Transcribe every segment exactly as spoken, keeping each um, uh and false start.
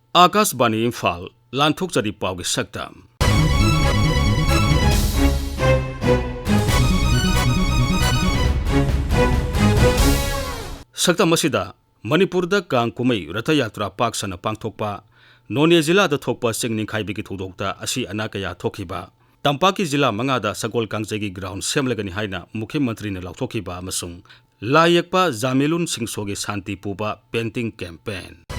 ꯑꯥꯀꯥꯁꯕꯥꯅꯤ ꯏꯝꯐꯥꯜ, ꯂꯥꯟꯊꯣꯛꯆꯔꯤ ꯄꯥꯎꯒꯤ ꯁꯛꯇꯝ꯫ ꯁꯛꯇꯝ ꯑꯁꯤꯗ ꯃꯅꯤꯄꯨꯔꯗ ꯀꯥꯡ ꯀꯨꯝꯍꯩ ꯔꯊ ꯌꯥꯇ꯭ꯔꯥ ꯄꯥꯛ ꯁꯟꯅ ꯄꯥꯡꯊꯣꯛꯄ, ꯅꯣꯅꯦ ꯖꯤꯂꯥꯗ ꯊꯣꯛꯄ ꯆꯤꯡ ꯅꯤꯡꯈꯥꯏꯕꯒꯤ ꯊꯧꯗꯣꯛꯇ ꯑꯁꯤ ꯑꯅꯥ ꯀꯌꯥ ꯊꯣꯛꯈꯤꯕ, ꯇꯝꯄꯥꯛꯀꯤ ꯖꯤꯂꯥ ꯃꯉꯥꯗ ꯁꯒꯣꯜ ꯀꯥꯡꯖꯩꯒꯤ ꯒ꯭ꯔꯥꯎꯟ ꯁꯦꯝꯂꯒꯅꯤ ꯍꯥꯏꯅ ꯃꯨꯈ꯭ꯌ ꯃꯟꯇ꯭ꯔꯤꯅ ꯂꯥꯎꯊꯣꯛꯈꯤꯕ ꯑꯃꯁꯨꯡ ꯂꯥꯏ ꯌꯦꯛꯄ ꯖꯥꯃꯤꯂꯨꯟ ꯁꯤꯡꯁꯣꯒꯤ ꯁꯥꯟꯇꯤ ꯄꯨꯕ ꯄꯦꯟꯇꯤꯡ ꯀꯦꯝꯄꯦꯟ꯫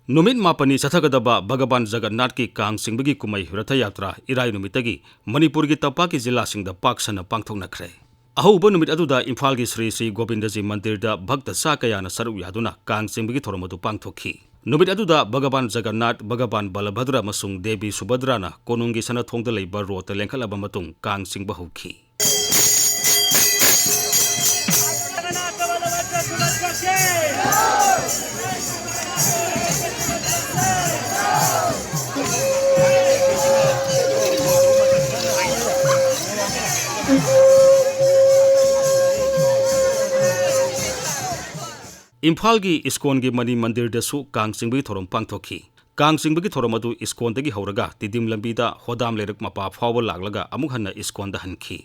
ꯅꯨꯃꯤꯠ ꯃꯥꯄꯟꯅꯤ ꯆꯠꯊꯒꯗꯕ ꯚꯒꯕꯥꯟ ꯖꯒꯟꯅꯥꯊꯀꯤ ꯀꯥꯡ ꯆꯤꯡꯕꯒꯤ ꯀꯨꯝꯍꯩ ꯔꯊ ꯌꯥꯇ꯭ꯔꯥ ꯏꯔꯥꯏ ꯅꯨꯃꯤꯠꯇꯒꯤ ꯃꯅꯤꯄꯨꯔꯒꯤ ꯇꯝꯄꯥꯛꯀꯤ ꯖꯤꯂꯥꯁꯤꯡꯗ ꯄꯥꯛ ꯁꯟꯅ ꯄꯥꯡꯊꯣꯛꯅꯈ꯭ꯔꯦ꯫ ꯑꯍꯧꯕ ꯅꯨꯃꯤꯠ ꯑꯗꯨꯗ ꯏꯝꯐꯥꯜꯒꯤ ꯁ꯭ꯔꯤ ꯁ꯭ꯔꯤ ꯒꯣꯕꯤꯟꯗꯖꯤ ꯃꯟꯗꯤꯔꯗ ꯚꯛꯇ ꯆꯥ ꯀꯌꯥꯅ ꯁꯔꯨꯛ ꯌꯥꯗꯨꯅ ꯀꯥꯡ ꯆꯤꯡꯕꯒꯤ ꯊꯧꯔꯝ ꯑꯗꯨ ꯄꯥꯡꯊꯣꯛꯈꯤ꯫ ꯅꯨꯃꯤꯠ ꯑꯗꯨꯗ ꯚꯒꯕꯥꯟ ꯖꯒꯟꯅꯥꯊ, ꯚꯒꯕꯥꯟ ꯕꯂꯚꯗ꯭ꯔ ꯑꯃꯁꯨꯡ ꯗꯦꯕꯤ ꯁꯨꯚꯗ꯭ꯔꯥꯅ ꯀꯣꯅꯨꯡꯒꯤ ꯁꯅꯥꯊꯣꯡꯗ ꯂꯩꯕ ꯔꯣꯗꯇ ꯂꯦꯡꯈꯠꯂꯕ ꯃꯇꯨꯡ ꯀꯥꯡ ꯆꯤꯡꯕ ꯍꯧꯈꯤ꯫ ꯏꯝꯐꯥꯜꯒꯤ ꯏꯁꯀꯣꯟꯒꯤ ꯃꯅꯤ ꯃꯟꯗꯤꯔꯗꯁꯨ ꯀꯥꯡ ꯆꯤꯡꯕꯒꯤ ꯊꯧꯔꯝ ꯄꯥꯡꯊꯣꯛꯈꯤ꯫ ꯀꯥꯡ ꯆꯤꯡꯕꯒꯤ ꯊꯧꯔꯝ ꯑꯗꯨ ꯏꯁꯀꯣꯟꯗꯒꯤ ꯍꯧꯔꯒ ꯇꯤꯗꯤꯝ ꯂꯝꯕꯤꯗ ꯍꯣꯗꯥꯝ ꯂꯩꯔꯛ ꯃꯄꯥ ꯐꯥꯎꯕ ꯂꯥꯛꯂꯒ ꯑꯃꯨꯛ ꯍꯟꯅ ꯏꯁꯀꯣꯟꯗ ꯍꯟꯈꯤ꯫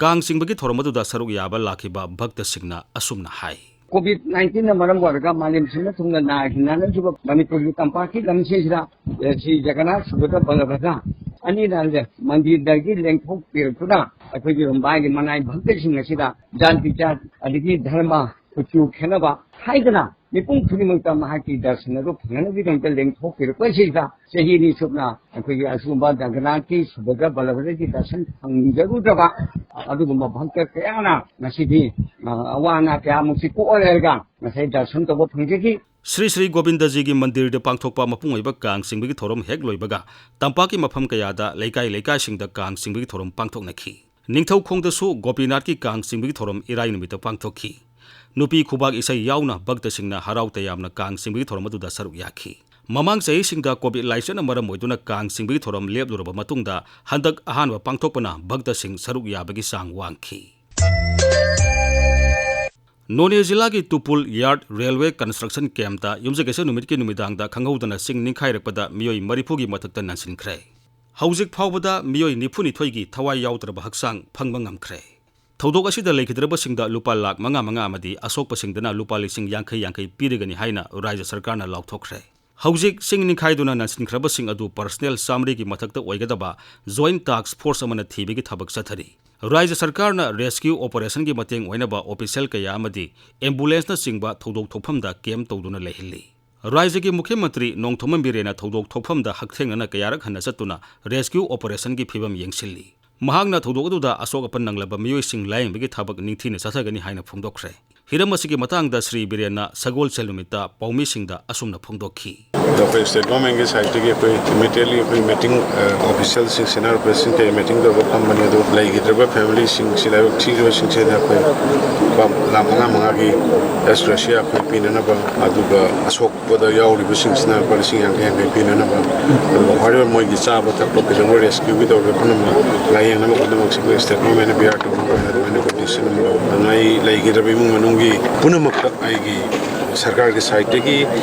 ꯀꯥꯡ ꯆꯤꯡꯕꯒꯤ ꯊꯧꯔꯝ ꯑꯗꯨꯗ ꯁꯔꯨꯛ ꯌꯥꯕ ꯂꯥꯛꯈꯤꯕ ꯚꯛꯇꯁꯤꯡꯅ ꯑꯁꯨꯝꯅ ꯍꯥꯏ꯫ ꯀꯣꯚꯤꯗ ꯅꯥꯏꯟꯇꯤꯟꯅ ꯃꯔꯝ ꯑꯣꯏꯔꯒ ꯃꯥꯂꯦꯝ ꯁꯤꯟꯕ ꯊꯨꯡꯅ ꯅꯥ ꯍꯤꯡꯅꯅꯈꯤꯕ ꯃꯅꯤꯄꯨꯔꯒꯤ ꯇꯝꯄꯥꯛꯀꯤ ꯂꯝꯁꯤꯡꯁꯤꯗ, ꯑꯦ, ꯁ꯭ꯔꯤ ꯖꯒꯟꯅꯥꯊ ꯁꯨꯚꯗ꯭ꯔ ꯕꯂꯚꯗ꯭ꯔ ꯑꯅꯤꯅ ꯃꯟꯗꯤꯔꯗꯒꯤ ꯂꯦꯡꯊꯣꯛꯄꯤꯔꯛꯇꯨꯅ ꯑꯩꯈꯣꯏꯒꯤ ꯔꯨꯝꯕꯥꯏꯒꯤ ꯃꯅꯥꯏ ꯚꯛꯇꯁꯤꯡ ꯑꯁꯤꯗ ꯖꯥꯇꯤ ꯖꯥꯠ ꯑꯗꯒꯤ ꯙꯔꯃ ꯀꯨꯆꯨ ꯈꯦꯠꯅꯕ ꯍꯥꯏꯗꯅ ꯃꯤꯄꯨꯝ ꯈꯨꯗꯤꯡꯃꯛꯇ ꯃꯍꯥꯛꯀꯤ ꯗꯔꯁꯟ ꯑꯗꯨ ꯐꯪꯅꯅꯕꯒꯤꯗꯃꯛꯇ ꯂꯦꯡꯊꯣꯛꯄꯤꯔꯛꯄꯁꯤꯗ ꯆꯍꯤ ꯑꯅꯤ ꯆꯨꯞꯅ ꯑꯩꯈꯣꯏꯒꯤ ꯑꯆꯨꯝꯕ ꯖꯒꯟꯅꯥꯊꯀꯤ ꯁꯨꯚꯗ꯭ꯔ ꯕꯂꯚꯗ꯭ꯔꯒꯤ ꯗꯔꯁꯟ ꯐꯪꯖꯔꯨꯗ꯭ꯔꯕ ꯑꯗꯨꯒꯨꯝꯕ ꯚꯛꯇ ꯀꯌꯥꯅ ꯉꯁꯤꯗꯤ, ꯑ, ꯑꯋꯥ ꯑꯅꯥ ꯀꯌꯥꯃꯨꯛꯁꯤ ꯀꯣꯛꯑ ꯂꯩꯔꯒ ꯉꯁꯥꯏ ꯗꯔꯁꯟ ꯇꯧꯕ ꯐꯪꯖꯈꯤ꯫ ꯁ꯭ꯔꯤ ꯁ꯭ꯔꯤ ꯒꯣꯕꯤꯟꯗꯖꯤꯒꯤ ꯃꯟꯗꯤꯔꯗ ꯄꯥꯡꯊꯣꯛꯄ ꯃꯄꯨꯡ ꯑꯣꯏꯕ ꯀꯥꯡ ꯆꯤꯡꯕꯒꯤ ꯊꯧꯔꯝ ꯍꯦꯛ ꯂꯣꯏꯕꯒ ꯇꯝꯄꯥꯛꯀꯤ ꯃꯐꯝ ꯀꯌꯥꯗ ꯂꯩꯀꯥꯏ ꯂꯩꯀꯥꯏꯁꯤꯡꯗ ꯀꯥꯡ ꯆꯤꯡꯕꯒꯤ ꯊꯧꯔꯝ ꯄꯥꯡꯊꯣꯛꯅꯈꯤ꯫ ꯅꯤꯡꯊꯧꯈꯣꯡꯗꯁꯨ ꯒꯣꯄꯤꯅꯥꯊꯀꯤ ꯀꯥꯡ ꯆꯤꯡꯕꯒꯤ ꯊꯧꯔꯝ ꯏꯔꯥꯏ ꯅꯨꯃꯤꯠꯇ ꯄꯥꯡꯊꯣꯛꯈꯤ꯫ ꯅꯨꯄꯤ ꯈꯨꯕꯥꯛ ꯏꯁꯩ ꯌꯥꯎꯅ ꯚꯛꯇꯁꯤꯡꯅ ꯍꯔꯥꯎ ꯇꯌꯥꯝꯅ ꯀꯥꯡ ꯆꯤꯡꯕꯒꯤ ꯊꯧꯔꯝ ꯑꯗꯨꯗ ꯁꯔꯨꯛ ꯌꯥꯈꯤ꯫ ꯃꯃꯥꯡ ꯆꯍꯤꯁꯤꯡꯗ ꯀꯣꯚꯤꯗ ꯂꯥꯏꯆꯠꯅ ꯃꯔꯝ ꯑꯣꯏꯗꯨꯅ ꯀꯥꯡ ꯆꯤꯡꯕꯒꯤ ꯊꯧꯔꯝ ꯂꯦꯞꯂꯨꯔꯕ ꯃꯇꯨꯡꯗ ꯍꯟꯗꯛ ꯑꯍꯥꯟꯕ ꯄꯥꯡꯊꯣꯛꯄꯅ ꯚꯛꯇꯁꯤꯡ ꯁꯔꯨꯛ ꯌꯥꯕꯒꯤ ꯆꯥꯡ ꯋꯥꯡꯈꯤ꯫ ꯅꯣꯅꯦ ꯖꯤꯂꯥꯒꯤ ꯇꯨꯄꯨꯜ ꯌꯥꯔꯗ ꯔꯦꯜꯋꯦ ꯀꯟꯁꯇ꯭ꯔꯛꯁꯟ ꯀꯦꯝꯞꯇ ꯌꯨꯝꯖꯀꯩꯁ ꯅꯨꯃꯤꯠꯀꯤ ꯅꯨꯃꯤꯗꯥꯡꯗ ꯈꯪꯍꯧꯗꯅ ꯆꯤꯡ ꯅꯤꯡꯈꯥꯏꯔꯛꯄꯗ ꯃꯤꯑꯣꯏ ꯃꯔꯤꯐꯨꯒꯤ ꯃꯊꯛꯇ ꯅꯟꯁꯤꯟꯈ꯭ꯔꯦ꯫ ꯍꯧꯖꯤꯛ ꯐꯥꯎꯕꯗ ꯃꯤꯑꯣꯏ ꯅꯤꯐꯨꯅꯤꯊꯣꯏꯒꯤ ꯊꯋꯥꯏ ꯌꯥꯎꯗ꯭ꯔꯕ ꯍꯛꯆꯥꯡ ꯐꯪꯕ ꯉꯝꯈ꯭ꯔꯦ꯫ ꯊꯧꯗꯣꯛ ꯑꯁꯤꯗ ꯂꯩꯈꯤꯗ꯭ꯔꯕꯁꯤꯡꯗ ꯂꯨꯄꯥ ꯂꯥꯈ ꯃꯉꯥ ꯃꯉꯥ ꯑꯃꯗꯤ ꯑꯁꯣꯛꯄꯁꯤꯡꯗꯅ ꯂꯨꯄꯥ ꯂꯤꯁꯤꯡ ꯌꯥꯡꯈꯩ ꯌꯥꯡꯈꯩ ꯄꯤꯔꯒꯅꯤ ꯍꯥꯏꯅ ꯔꯥꯖ꯭ꯌ ꯁꯔꯀꯥꯔꯅ ꯂꯥꯎꯊꯣꯛꯈ꯭ꯔꯦ꯫ ꯍꯧꯖꯤꯛ ꯆꯤꯡ ꯅꯤꯡꯈꯥꯏꯗꯨꯅ ꯅꯟꯁꯤꯟꯈ꯭ꯔꯕꯁꯤꯡ ꯑꯗꯨ ꯄꯔꯁꯅꯦꯜ ꯆꯥꯃꯔꯤꯒꯤ ꯃꯊꯛꯇ ꯑꯣꯏꯒꯗꯕ ꯖꯣꯏꯟꯠ ꯇꯥꯛꯁ ꯐꯣꯔꯁ ꯑꯃꯅ ꯊꯤꯕꯒꯤ ꯊꯕꯛ ꯆꯠꯊꯔꯤ꯫ ꯔꯥꯖ꯭ꯌ ꯁꯔꯀꯥꯔꯅ ꯔꯦꯁꯀ꯭ꯌꯨ ꯑꯣꯄꯔꯦꯁꯟꯒꯤ ꯃꯇꯦꯡ ꯑꯣꯏꯅꯕ ꯑꯣꯐꯤꯁꯤꯌꯦꯜ ꯀꯌꯥ ꯑꯃꯗꯤ ꯑꯦꯝꯕꯨꯂꯦꯟꯁꯅꯆꯤꯡꯕ ꯊꯧꯗꯣꯛ ꯊꯣꯛꯐꯝꯗ ꯀꯦꯝꯞ ꯇꯧꯗꯨꯅ ꯂꯩꯍꯜꯂꯤ꯫ ꯔꯥꯖ꯭ꯌꯒꯤ ꯃꯨꯈ꯭ꯌ ꯃꯟꯇ꯭ꯔꯤ ꯅꯣꯡꯊꯣꯝꯕꯝ ꯕꯤꯔꯦꯟꯅ ꯊꯧꯗꯣꯛ ꯊꯣꯛꯐꯝꯗ ꯍꯛꯊꯦꯡꯅꯅ ꯀꯌꯥꯔꯛ ꯍꯟꯅ ꯆꯠꯇꯨꯅ ꯔꯦꯁꯀ꯭ꯌꯨ ꯑꯣꯄꯔꯦꯁꯟꯒꯤ ꯐꯤꯚꯝ ꯌꯦꯡꯁꯤꯜꯂꯤ꯫ ꯃꯍꯥꯛꯅ ꯊꯧꯗꯣꯛ ꯑꯗꯨꯗ ꯑꯁꯣꯛ ꯑꯄꯟ ꯅꯪꯂꯕ ꯃꯤꯑꯣꯏꯁꯤꯡ ꯂꯥꯌꯦꯡꯕꯒꯤ ꯊꯕꯛ ꯅꯤꯡꯊꯤꯅ ꯆꯠꯊꯒꯅꯤ ꯍꯥꯏꯅ ꯐꯣꯡꯗꯣꯛꯈ꯭ꯔꯦ꯫ ꯍꯤꯔꯝ ꯑꯁꯤꯒꯤ ꯃꯇꯥꯡꯗ ꯁ꯭ꯔꯤ ꯕꯤꯔꯦꯟꯅ ꯁꯒꯣꯜꯁꯦꯜ ꯅꯨꯃꯤꯠꯇ ꯄꯥꯎꯃꯤꯁꯤꯡꯗ ꯑꯁꯨꯝꯅ ꯐꯣꯡꯗꯣꯛꯈꯤ꯫ ꯑꯗꯣ ꯑꯩꯈꯣꯏ ꯁ꯭ꯇꯦꯠ ꯒꯣꯔꯃꯦꯟꯒꯤ ꯁꯥꯏꯠꯇꯒꯤ ꯑꯩꯈꯣꯏ ꯏꯃꯤꯗꯤꯌꯦꯠꯂꯤ ꯑꯩꯈꯣꯏ ꯃꯤꯇꯤꯡ, ꯑ, ꯑꯣꯐꯤꯁꯤꯌꯦꯜꯁꯤꯡ, ꯁꯦꯅꯤꯌꯔ ꯑꯣꯐꯤꯁꯤꯌꯦꯜꯁꯤꯡ ꯀꯩ ꯃꯤꯇꯤꯡ ꯇꯧꯔꯒ ꯐꯝꯕꯅꯤ꯫ ꯑꯗꯣ ꯂꯩꯈꯤꯗ꯭ꯔꯕ ꯐꯦꯃꯤꯂꯤꯁꯤꯡꯁꯤ, ꯂꯥꯏꯕꯛ ꯊꯤꯈ꯭ꯔꯕꯁꯤꯡꯁꯤꯗ ꯑꯩꯈꯣꯏ ꯂꯨꯄꯥ ꯂꯥꯈ ꯃꯉꯥ ꯃꯉꯥꯒꯤ ꯑꯦꯁ ꯒ꯭ꯔꯦꯁꯤꯌꯥ ꯑꯩꯈꯣꯏ ꯄꯤꯅꯅꯕ, ꯑꯗꯨꯒ ꯑꯁꯣꯛꯄꯗ ꯌꯥꯎꯔꯤꯕꯁꯤꯡꯁꯤꯅ ꯂꯨꯄꯥ ꯂꯤꯁꯤꯡ ꯌꯥꯡꯈꯩ ꯌꯥꯡꯈꯩ ꯄꯤꯅꯅꯕ, ꯑꯗꯨꯒ ꯍꯣꯔꯦꯟ ꯃꯣꯏꯒꯤ ꯆꯥꯕ ꯊꯛꯄ ꯀꯩꯗꯧꯕ ꯔꯦꯁꯀ꯭ꯌꯨꯒꯤ ꯇꯧꯔꯤꯕ ꯄꯨꯝꯅꯃꯛ ꯂꯥꯌꯦꯡꯅꯕ ꯄꯨꯝꯅꯃꯛꯁꯤ ꯑꯩꯈꯣꯏ ꯁ꯭ꯇꯦꯠ ꯒꯣꯔꯃꯦꯟꯅ ꯕꯤꯌꯥꯔ ꯇꯧꯅꯕ ꯍꯥꯏꯅ ꯑꯗꯨꯃꯥꯏꯅ ꯑꯩꯈꯣꯏ ꯗꯤꯁꯤꯖꯟ ꯑꯃ ꯂꯧꯔꯦ꯫ ꯑꯗꯨꯅ ꯑꯩ ꯂꯩꯈꯤꯗ꯭ꯔꯕ ꯏꯃꯨꯡ ꯃꯅꯨꯡꯒꯤ ꯄꯨꯝꯅꯃꯛꯇ ꯑꯩꯒꯤ ꯁꯔꯀꯥꯔꯒꯤ ꯁꯥꯏꯠꯇꯒꯤ,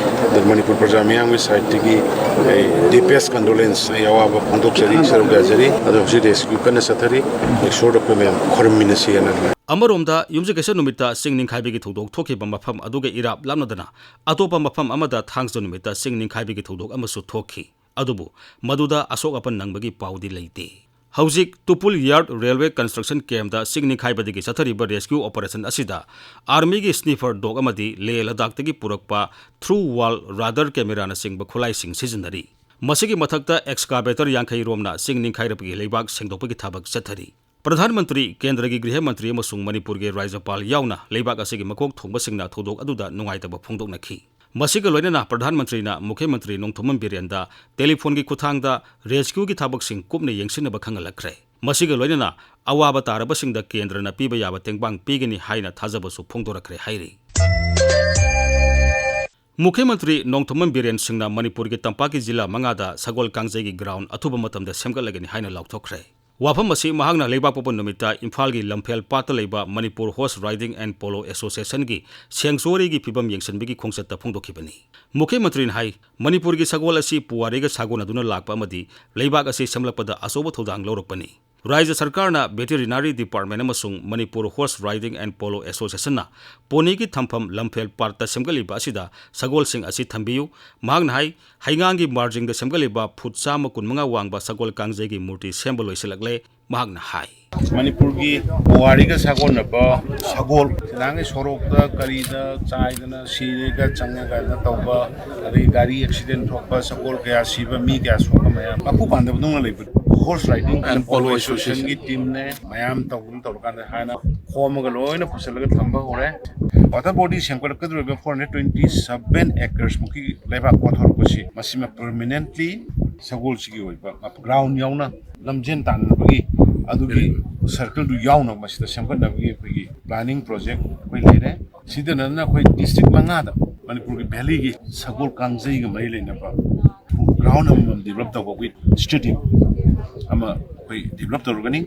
ꯑꯗꯨꯒ ꯃꯅꯤꯄꯨꯔ ꯄ꯭ꯔꯖꯥ ꯃꯤꯌꯥꯝꯒꯤ ꯁꯥꯏꯠꯇꯒꯤ ꯑꯩ ꯗꯤꯄꯦꯁ ꯀꯟꯗꯣꯂꯦꯟꯁ, ꯑꯩ ꯑꯋꯥꯕ ꯐꯣꯡꯗꯣꯛꯆꯔꯤ, ꯁꯔꯨꯛ ꯌꯥꯖꯔꯤ꯫ ꯑꯗꯣ ꯍꯧꯖꯤꯛ ꯔꯦꯁꯀ꯭ꯌꯨ ꯀꯟꯅ ꯆꯠꯊꯔꯤ꯫ ꯏꯁꯣꯔꯗ ꯑꯩꯈꯣꯏ ꯃꯌꯥꯝ ꯈꯨꯔꯨꯝꯃꯤꯟꯅꯁꯤ ꯍꯥꯏꯅ꯫ ꯑꯃꯔꯣꯝꯗ, ꯌꯨꯝꯖꯀꯩꯁ ꯅꯨꯃꯤꯠꯇ ꯆꯤꯡ ꯅꯤꯡꯈꯥꯏꯕꯒꯤ ꯊꯧꯗꯣꯛ ꯊꯣꯛꯈꯤꯕ ꯃꯐꯝ ꯑꯗꯨꯒ ꯏꯔꯥꯞ ꯂꯥꯞꯅꯗꯅ ꯑꯇꯣꯞꯄ ꯃꯐꯝ ꯑꯃꯗ ꯊꯥꯡꯖ ꯅꯨꯃꯤꯠꯇ ꯆꯤꯡ ꯅꯤꯡꯈꯥꯏꯕꯒꯤ ꯊꯧꯗꯣꯛ ꯑꯃꯁꯨ ꯊꯣꯛꯈꯤ꯫ ꯑꯗꯨꯕꯨ ꯃꯗꯨꯗ ꯑꯁꯣꯛ ꯑꯄꯟ ꯅꯪꯕꯒꯤ ꯄꯥꯎꯗꯤ ꯂꯩꯇꯦ꯫ ꯍꯧꯖꯤꯛ ꯇꯨꯄꯨꯜ ꯌꯥꯔꯗ ꯔꯦꯜꯋꯦ ꯀꯟꯁꯇ꯭ꯔꯛꯁꯟ ꯀꯦꯝꯞꯇ ꯆꯤꯡ ꯅꯤꯡꯈꯥꯏꯕꯗꯒꯤ ꯆꯠꯊꯔꯤꯕ ꯔꯦꯁꯀ꯭ꯌꯨ ꯑꯣꯄꯔꯦꯁꯟ ꯑꯁꯤꯗ ꯑꯥꯔꯃꯤꯒꯤ ꯁ꯭ꯅꯤꯐꯔ ꯗꯣꯒ ꯑꯃꯗꯤ ꯂꯦ ꯂꯗꯥꯈꯇꯒꯤ ꯄꯨꯔꯛꯄ ꯊ꯭ꯔꯨ ꯋꯥꯜ ꯔꯥꯗꯥꯔ ꯀꯦꯃꯦꯔꯥꯅꯆꯤꯡꯕ ꯈꯨꯠꯂꯥꯏꯁꯤꯡ ꯁꯤꯖꯤꯟꯅꯔꯤ꯫ ꯃꯁꯤꯒꯤ ꯃꯊꯛꯇ ꯑꯦꯛꯁꯀꯥꯚꯦꯇꯔ ꯌꯥꯡꯈꯩ ꯔꯣꯝꯅ ꯆꯤꯡ ꯅꯤꯡꯈꯥꯏꯔꯛꯄꯒꯤ ꯂꯩꯕꯥꯛ ꯁꯦꯡꯗꯣꯛꯄꯒꯤ ꯊꯕꯛ ꯆꯠꯊꯔꯤ꯫ ꯄ꯭ꯔꯙꯥꯟ ꯃꯟꯇ꯭ꯔꯤ, ꯀꯦꯟꯗ꯭ꯔꯒꯤ ꯒ꯭ꯔꯤꯍ ꯃꯟꯇ꯭ꯔꯤ ꯑꯃꯁꯨꯡ ꯃꯅꯤꯄꯨꯔꯒꯤ ꯔꯥꯖ꯭ꯌꯄꯥꯜ ꯌꯥꯎꯅ ꯂꯩꯕꯥꯛ ꯑꯁꯤꯒꯤ ꯃꯀꯣꯛ ꯊꯣꯡꯕꯁꯤꯡꯅ ꯊꯧꯗꯣꯛ ꯑꯗꯨꯗ ꯅꯨꯡꯉꯥꯏꯇꯕ ꯐꯣꯡꯗꯣꯛꯅꯈꯤ꯫ ꯃꯁꯤꯒ ꯂꯣꯏꯅꯅ ꯄ꯭ꯔꯙꯥꯟ ꯃꯟꯇ꯭ꯔꯤꯅ ꯃꯨꯈ꯭ꯌ ꯃꯟꯇ꯭ꯔꯤ ꯅꯣꯡꯊꯣꯝꯕꯝ ꯕꯤꯔꯦꯟꯗ ꯇꯦꯂꯤꯐꯣꯟꯒꯤ ꯈꯨꯠꯊꯥꯡꯗ ꯔꯦꯁꯀ꯭ꯌꯨꯒꯤ ꯊꯕꯛꯁꯤꯡ ꯀꯨꯞꯅ ꯌꯦꯡꯁꯤꯟꯅꯕ ꯈꯪꯍꯜꯂꯛꯈ꯭ꯔꯦ꯫ ꯃꯁꯤꯒ ꯂꯣꯏꯅꯅ ꯑꯋꯥꯕ ꯇꯥꯔꯕꯁꯤꯡꯗ ꯀꯦꯟꯗ꯭ꯔꯅ ꯄꯤꯕ ꯌꯥꯕ ꯇꯦꯡꯕꯥꯡ ꯄꯤꯒꯅꯤ ꯍꯥꯏꯅ ꯊꯥꯖꯕꯁꯨ ꯐꯣꯡꯗꯣꯔꯛꯈ꯭ꯔꯦ ꯍꯥꯏꯔꯤ꯫ ꯃꯨꯈ꯭ꯌ ꯃꯟꯇ꯭ꯔꯤ ꯅꯣꯡꯊꯣꯝꯕꯝ ꯕꯤꯔꯦꯟ ꯁꯤꯡꯅ ꯃꯅꯤꯄꯨꯔꯒꯤ ꯇꯝꯄꯥꯛꯀꯤ ꯖꯤꯂꯥ ꯃꯉꯥꯗ ꯁꯒꯣꯜ ꯀꯥꯡꯖꯩꯒꯤ ꯒ꯭ꯔꯥꯎꯟ ꯑꯊꯨꯕ ꯃꯇꯝꯗ ꯁꯦꯝꯒꯠꯂꯒꯅꯤ ꯍꯥꯏꯅ ꯂꯥꯎꯊꯣꯛꯈ꯭ꯔꯦ꯫ ꯋꯥꯐꯝ ꯑꯁꯤ ꯃꯍꯥꯛꯅ ꯂꯩꯕꯥꯛꯄꯣꯛꯄ ꯅꯨꯃꯤꯠꯇ ꯏꯝꯐꯥꯜꯒꯤ ꯂꯝꯐꯦꯜ ꯄꯥꯠꯇ ꯂꯩꯕ Manipur horse riding and polo ꯑꯦꯁꯣꯁꯤꯌꯦꯁꯟꯒꯤ ꯁꯦꯡꯆꯨꯋꯥꯔꯤꯒꯤ ꯐꯤꯕꯝ ꯌꯦꯡꯁꯤꯟꯕꯒꯤ ꯈꯣꯡꯆꯠꯇ ꯐꯣꯡꯗꯣꯛꯈꯤꯕꯅꯤ꯫ ꯃꯨꯈ꯭ꯌ ꯃꯟꯇ꯭ꯔꯤꯅ ꯍꯥꯏ, ꯃꯅꯤꯄꯨꯔꯒꯤ ꯁꯒꯣꯜ ꯑꯁꯤ ꯄꯨꯋꯥꯔꯤꯒ ꯁꯥꯒꯣꯟꯅꯗꯨꯅ ꯂꯥꯛꯄ ꯑꯃꯗꯤ ꯂꯩꯕꯥꯛ ꯑꯁꯤ ꯁꯦꯝꯂꯛꯄꯗ ꯑꯆꯧꯕ ꯊꯧꯗꯥꯡ ꯂꯧꯔꯛꯄꯅꯤ꯫ ꯔꯥꯖ꯭ꯌ ꯁꯔꯀꯥꯔꯅ ꯚꯦꯇꯦꯔꯤꯅꯥꯔꯤ ꯗꯤꯄꯥꯔꯠꯃꯦꯟ ꯑꯃꯁꯨꯡ Manipur horse riding and polo ꯑꯦꯁꯣꯁꯤꯌꯦꯁꯟꯅ ꯄꯣꯅꯤꯒꯤ ꯊꯝꯐꯝ ꯂꯝꯐꯦꯜ ꯄꯥꯠꯇ ꯁꯦꯝꯒꯠꯂꯤꯕ ꯑꯁꯤꯗ ꯁꯒꯣꯜꯁꯤꯡ ꯑꯁꯤ ꯊꯝꯕꯤꯌꯨ꯫ ꯃꯍꯥꯛꯅ ꯍꯥꯏ, ꯍꯩꯉꯥꯡꯒꯤ ꯃꯥꯔꯖꯤꯡꯗ ꯁꯦꯝꯒꯠꯂꯤꯕ ꯐꯨꯠ ꯆꯥꯝꯃ ꯀꯨꯟꯃꯉꯥ ꯋꯥꯡꯕ ꯁꯒꯣꯜ ꯀꯥꯡꯖꯩꯒꯤ ꯃꯨꯔꯇꯤ ꯁꯦꯝꯕ ꯂꯣꯏꯁꯤꯜꯂꯛꯂꯦ꯫ ꯃꯍꯥꯛꯅ ꯍꯥꯏ, ꯃꯅꯤꯄꯨꯔꯒꯤ ꯄꯨꯋꯥꯔꯤꯒ ꯁꯥꯒꯣꯟꯅꯕ ꯁꯒꯣꯜ, ꯁꯤꯗꯥꯡꯒꯤ ꯁꯣꯔꯣꯛꯇ ꯀꯔꯤꯗ ꯆꯥꯏꯗꯅ ꯁꯤꯔꯦꯒ ꯆꯪꯉꯦ ꯀꯥꯏꯅ ꯇꯧꯕ, ꯑꯗꯩ ꯒꯥꯔꯤ ꯑꯦꯛꯁꯤꯗꯦꯟ ꯊꯣꯛꯄ, ꯁꯒꯣꯜ ꯀꯌꯥ ꯁꯤꯕ, ꯃꯤ ꯀꯌꯥ ꯁꯣꯛꯄ ꯃꯌꯥꯝ ꯃꯀꯨ ꯄꯥꯟꯗꯕꯗꯧꯅ ꯂꯩꯕ ꯍꯣꯔꯁ ꯔꯥꯏꯗꯤꯡ ꯑꯦꯟ ꯄꯣꯂꯣ ꯑꯦꯁꯣꯁꯤꯌꯦꯁꯟꯒꯤ ꯇꯤꯝꯅꯦ꯫ ꯃꯌꯥꯝ ꯇꯧꯗꯅ ꯇꯧꯔꯀꯥꯟꯗ ꯍꯥꯟꯅ ꯈꯣꯝꯃꯒ ꯂꯣꯏꯅ ꯄꯨꯁꯤꯜꯂꯒ ꯊꯝꯕ ꯍꯧꯔꯦ꯫ ꯋꯥꯇꯔ ꯕꯣꯗꯤ ꯁꯦꯝꯒꯠꯂꯛꯀꯗꯧꯔꯤꯕ four hundred twenty seven acres ꯃꯨꯛꯀꯤ ꯂꯩꯕꯥꯛ ꯀꯣꯊꯣꯔꯛꯄꯁꯤ, ꯃꯁꯤꯃ ꯄꯔꯃꯤꯅꯦꯟꯠꯂꯤ ꯁꯒꯣꯜꯁꯤꯒꯤ ꯑꯣꯏꯕ ꯒ꯭ꯔꯥꯎꯟ ꯌꯥꯎꯅ ꯂꯝꯖꯦꯟ ꯇꯥꯟꯅꯕꯒꯤ ꯑꯗꯨꯒꯤ ꯁꯔꯀꯜꯗꯨ ꯌꯥꯎꯅ ꯃꯁꯤꯗ ꯁꯦꯝꯒꯠꯅꯕꯒꯤ ꯑꯩꯈꯣꯏꯒꯤ ꯄ꯭ꯂꯥꯅꯤꯡ ꯄ꯭ꯔꯣꯖꯦꯛ ꯑꯩꯈꯣꯏ ꯂꯩꯔꯦ꯫ ꯁꯤꯗ ꯅꯠꯇꯅ ꯑꯩꯈꯣꯏ ꯗꯤꯁꯇ꯭ꯔꯤꯛ ꯃꯉꯥꯗ ꯃꯅꯤꯄꯨꯔꯒꯤ ꯚꯦꯂꯤꯒꯤ ꯁꯒꯣꯜ ꯀꯥꯡꯖꯩꯒ ꯃꯔꯤ ꯂꯩꯅꯕ ꯒ꯭ꯔꯥꯎꯟ ꯑꯃꯃꯝ ꯗꯤꯕꯂꯞ ꯇꯧꯕ ꯋꯤꯠ ꯁ꯭ꯇꯦꯗꯤꯌꯝ ꯑꯃ ꯑꯩꯈꯣꯏ ꯗꯤꯕꯂꯞ ꯇꯧꯔꯒꯅꯤ꯫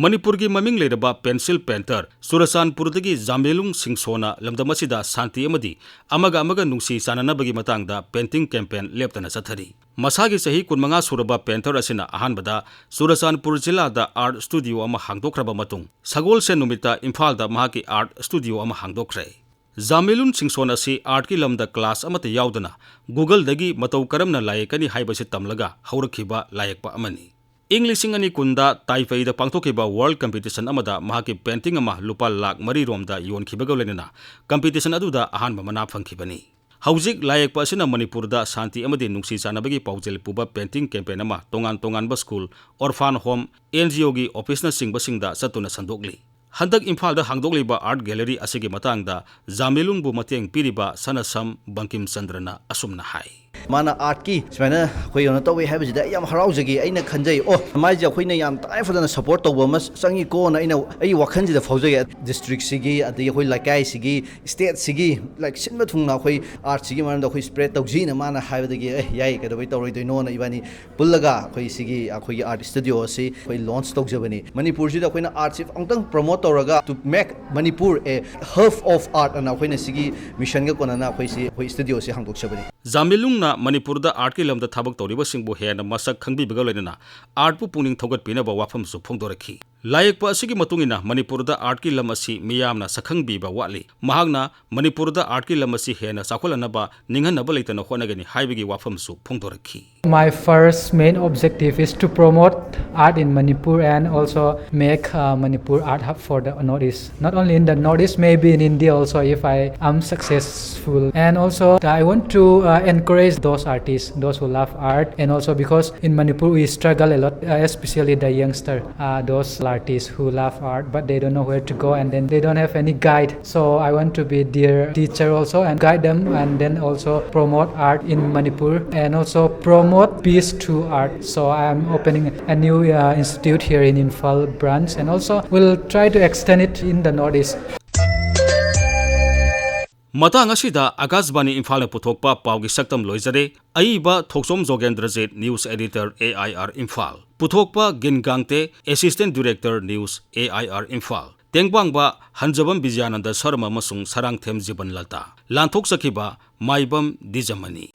ꯃꯅꯤꯄꯨꯔꯒꯤ ꯃꯃꯤꯡ ꯂꯩꯔꯕ ꯄꯦꯟꯁꯤꯜ ꯄꯦꯟꯇꯔ ꯆꯨꯔꯆꯥꯟꯄꯨꯔꯗꯒꯤ ꯖꯥꯃꯦꯂꯨꯡ ꯁꯤꯡꯁꯣꯅ ꯂꯝꯗꯝ ꯑꯁꯤꯗ ꯁꯥꯟꯇꯤ ꯑꯃꯗꯤ ꯑꯃꯒ ꯑꯃꯒ ꯅꯨꯡꯁꯤ ꯆꯥꯟꯅꯅꯕꯒꯤ ꯃꯇꯥꯡꯗ ꯄꯦꯟꯇꯤꯡ ꯀꯦꯝꯄꯦꯟ ꯂꯦꯞꯇꯅ ꯆꯠꯊꯔꯤ꯫ ꯃꯁꯥꯒꯤ ꯆꯍꯤ ꯀꯨꯟꯃꯉꯥ ꯁꯨꯔꯕ ꯄꯦꯟꯇꯔ ꯑꯁꯤꯅ ꯑꯍꯥꯟꯕꯗ ꯆꯨꯔꯆꯥꯟꯄꯨꯔ ꯖꯤꯂꯥꯗ ꯑꯥꯔꯠ ꯁ꯭ꯇꯨꯗꯤꯑꯣ ꯑꯃ ꯍꯥꯡꯗꯣꯛꯈ꯭ꯔꯕ ꯃꯇꯨꯡ, ꯁꯒꯣꯜꯁꯦꯟ ꯅꯨꯃꯤꯠꯇ ꯏꯝꯐꯥꯜꯗ ꯃꯍꯥꯛꯀꯤ ꯑꯥꯔꯠ ꯁ꯭ꯇꯨꯗꯤꯑꯣ ꯑꯃ ꯍꯥꯡꯗꯣꯛꯈ꯭ꯔꯦ꯫ ꯖꯥꯃꯦꯂꯨꯟ ꯁꯤꯡꯁꯣꯟ ꯑꯁꯤ ꯑꯥꯔꯠꯀꯤ ꯂꯝꯗ ꯀ꯭ꯂꯥꯁ ꯑꯃꯠꯇ ꯌꯥꯎꯗꯅ Google-ꯗꯒꯤ ꯃꯇꯧ ꯀꯔꯝꯅ ꯂꯥꯏ ꯌꯦꯛꯀꯅꯤ ꯍꯥꯏꯕꯁꯤ ꯇꯝꯂꯒ ꯍꯧꯔꯛꯈꯤꯕ ꯂꯥꯏ ꯌꯦꯛꯄ ꯑꯃꯅꯤ꯫ ꯏꯪ ꯂꯤꯁꯤꯡ ꯑꯅꯤ ꯀꯨꯟꯗ ꯇꯥꯏꯄꯦꯏꯗ ꯄꯥꯡꯊꯣꯛꯈꯤꯕ ꯋꯥꯔꯜꯗ ꯀꯝꯄꯤꯇꯤꯁꯟ ꯑꯃꯗ ꯃꯍꯥꯛꯀꯤ ꯄꯦꯟꯇꯤꯡ ꯑꯃ ꯂꯨꯄꯥ ꯂꯥꯈ ꯃꯔꯤ ꯔꯣꯝꯗ ꯌꯣꯟꯈꯤꯕꯒ ꯂꯣꯏꯅꯅ ꯀꯝꯄꯤꯇꯤꯁꯟ ꯑꯗꯨꯗ ꯑꯍꯥꯟꯕ ꯃꯅꯥ ꯐꯪꯈꯤꯕꯅꯤ꯫ ꯍꯧꯖꯤꯛ ꯂꯥꯏ ꯌꯦꯛꯄ ꯑꯁꯤꯅ ꯃꯅꯤꯄꯨꯔꯗ ꯁꯥꯟꯇꯤ ꯑꯃꯗꯤ ꯅꯨꯡꯁꯤ ꯆꯥꯟꯅꯕꯒꯤ ꯄꯥꯎꯖꯦꯜ ꯄꯨꯕ ꯄꯦꯟꯇꯤꯡ ꯀꯦꯝꯄꯦꯟ ꯑꯃ ꯇꯣꯉꯥꯟ ꯇꯣꯉꯥꯟꯕ ꯁ꯭ꯀꯨꯜ, ꯑꯣꯔꯐꯥꯟ ꯍꯣꯝ, NGO-ꯒꯤ ꯑꯣꯐꯤꯁꯅꯆꯤꯡꯕꯁꯤꯡꯗ ꯆꯠꯇꯨꯅ ꯁꯟꯗꯣꯛꯂꯤ꯫ ꯍꯟꯗꯛ ꯏꯝꯐꯥꯜꯗ ꯍꯥꯡꯗꯣꯛꯂꯤꯕ ꯑꯥꯔꯠ ꯒꯦꯂꯔꯤ ꯑꯁꯤꯒꯤ ꯃꯇꯥꯡꯗ ꯖꯥꯃꯦꯂꯨꯡꯕꯨ ꯃꯇꯦꯡ ꯄꯤꯔꯤꯕ ꯁꯅꯥꯁꯝ ꯕꯪꯀꯤꯝ ꯆꯟꯗ꯭ꯔꯅ ꯑꯁꯨꯝꯅ ꯍꯥꯏ꯫ ꯃꯥꯅ ꯑꯥꯔꯠꯀꯤ ꯁꯨꯃꯥꯏꯅ ꯑꯩꯈꯣꯏ ꯀꯩꯅꯣ ꯇꯧꯋꯦ ꯍꯥꯏꯕꯁꯤꯗ ꯑꯩ ꯌꯥꯝ ꯍꯔꯥꯎꯖꯒꯦ꯫ ꯑꯩꯅ ꯈꯟꯖꯩ, ꯑꯣ, ꯃꯥꯏꯁꯦ ꯑꯩꯈꯣꯏꯅ ꯌꯥꯝ ꯇꯉꯥꯏ ꯐꯗꯅ ꯁꯞꯄꯣꯔꯠ ꯇꯧꯕ ꯑꯃ ꯆꯪꯉꯤꯀꯣꯅ ꯑꯩꯅ ꯑꯩꯒꯤ ꯋꯥꯈꯜꯁꯤꯗ ꯐꯥꯎꯖꯩ꯫ ꯗꯤꯁꯇ꯭ꯔꯤꯛꯁꯤꯒꯤ, ꯑꯗꯒꯤ ꯑꯩꯈꯣꯏ ꯂꯩꯀꯥꯏꯁꯤꯒꯤ, ꯁ꯭ꯇꯦꯠꯁꯤꯒꯤ, ꯂꯥꯏꯛ, ꯁꯤꯟꯕ ꯊꯨꯡꯅ ꯑꯩꯈꯣꯏ ꯑꯥꯔꯠꯁꯤꯒꯤ ꯃꯔꯝꯗ ꯑꯩꯈꯣꯏ ꯁ꯭ꯄ꯭ꯔꯦꯗ ꯇꯧꯁꯤꯅ ꯃꯥꯅ ꯍꯥꯏꯕꯗꯒꯤ, ꯑꯦ, ꯌꯥꯏ, ꯀꯩꯗꯧꯕꯩ ꯇꯧꯔꯣꯏꯗꯣꯏꯅꯣꯅ ꯏꯕꯥꯅꯤ ꯄꯨꯜꯂꯒ ꯑꯩꯈꯣꯏ ꯁꯤꯒꯤ, ꯑꯩꯈꯣꯏꯒꯤ ꯑꯥꯔꯠ ꯁ꯭ꯇꯨꯗꯤꯑꯣ ꯑꯁꯤ ꯑꯩꯈꯣꯏ ꯂꯣꯟꯆ ꯇꯧꯖꯕꯅꯤ꯫ ꯃꯅꯤꯄꯨꯔꯁꯤꯗ ꯑꯩꯈꯣꯏꯅ ꯑꯥꯔꯠꯁꯤ ꯑꯃꯨꯛꯇꯪ ꯄ꯭ꯔꯣꯃꯣꯠ ꯇꯧꯔꯒ, to make Manipur a hub of art ꯑꯅ ꯑꯩꯈꯣꯏꯅ ꯁꯤꯒꯤ ꯃꯤꯁꯟꯒ ꯀꯣꯟꯅꯅ ꯑꯩꯈꯣꯏ ꯁꯤ, ꯑꯩꯈꯣꯏ ꯁ꯭ꯇꯨꯗꯤꯑꯣꯁꯤ ꯍꯥꯡꯗꯣꯛꯆꯕꯅꯤ꯫ ꯖꯥꯃꯤꯂꯨꯡꯅ ꯃꯅꯤꯄꯨꯔꯗ ꯑꯥꯔꯠꯀꯤ ꯂꯝꯗ ꯊꯕꯛ ꯇꯧꯔꯤꯕꯁꯤꯡꯕꯨ ꯍꯦꯟꯅ ꯃꯁꯛ ꯈꯪꯕꯤꯕꯒ ꯂꯣꯏꯅꯅ ꯑꯥꯔꯠꯄꯨ ꯄꯨꯛꯅꯤꯡ ꯊꯧꯒꯠꯄꯤꯅꯕ ꯋꯥꯐꯝꯁꯨ ꯐꯣꯡꯗꯣꯔꯛꯈꯤ꯫ ꯂꯥꯏꯌꯦꯛꯄ ꯑꯁꯤꯒꯤ ꯃꯇꯨꯡ ꯏꯟꯅ ꯃꯅꯤꯄꯨꯔꯗ ꯑꯥꯔꯠꯀꯤ ꯂꯝ ꯑꯁꯤ ꯃꯤꯌꯥꯝꯅ ꯁꯛꯈꯪꯕꯤꯕ ꯋꯥꯠꯂꯤ꯫ ꯃꯍꯥꯛꯅ ꯃꯅꯤꯄꯨꯔꯗ ꯑꯥꯔꯠꯀꯤ ꯂꯝ ꯑꯁꯤ ꯍꯦꯟꯅ ꯆꯥꯎꯈꯠꯍꯟꯅꯕ ꯅꯤꯡꯍꯟꯅꯕ ꯂꯩꯇꯅ ꯍꯣꯠꯅꯒꯅꯤ ꯍꯥꯏꯕꯒꯤ ꯋꯥꯐꯝꯁꯨ ꯐꯣꯡꯗꯣꯔꯛꯈꯤ꯫ My first main objective is to promote art in Manipur and also make uh, Manipur art hub for the Northeast. Not only in the Northeast, maybe in India also if I am successful. And also I want to uh, encourage those artists, those who love art. And also because in Manipur we struggle a lot, uh, especially the youngster, uh, those artists who love art, but they don't know where to go and then they don't have any guide. So I want to be their teacher also and guide them and then also promote art in Manipur and also promote peace through art. So I am opening a new uh, institute here in Imphal branch and also will try to extend it in the Northeast. ꯃꯇꯥꯡ ꯑꯁꯤꯗ ꯑꯀꯥꯁꯕꯥꯅꯤ ꯏꯝꯐꯥꯜꯅ ꯄꯨꯊꯣꯛꯄ ꯄꯥꯎꯒꯤ ꯁꯛꯇꯝ ꯂꯣꯏꯖꯔꯦ꯫ ꯑꯏꯕ ꯊꯣꯛꯆꯣꯝ ꯖꯣꯒꯦꯟꯗ꯭ꯔꯖꯤꯠ, news editor, A I R Imphal꯫ ꯄꯨꯊꯣꯛꯄ ꯒꯤꯟ ꯒꯥꯡꯇꯦ, assistant director, news, A I R Imphal꯫ ꯇꯦꯡꯕꯥꯡꯕ ꯍꯟꯖꯕꯝ ꯕꯤꯖꯌꯥꯅꯟꯗ Sharma ꯑꯃꯁꯨꯡ ꯁꯔꯥꯡꯊꯦꯝ ꯖꯤꯕꯟ ꯂꯇꯥ꯫ ꯂꯥꯟꯊꯣꯛꯆꯈꯤꯕ ꯃꯥꯏꯕꯝ ꯗꯤꯖꯃꯅꯤ꯫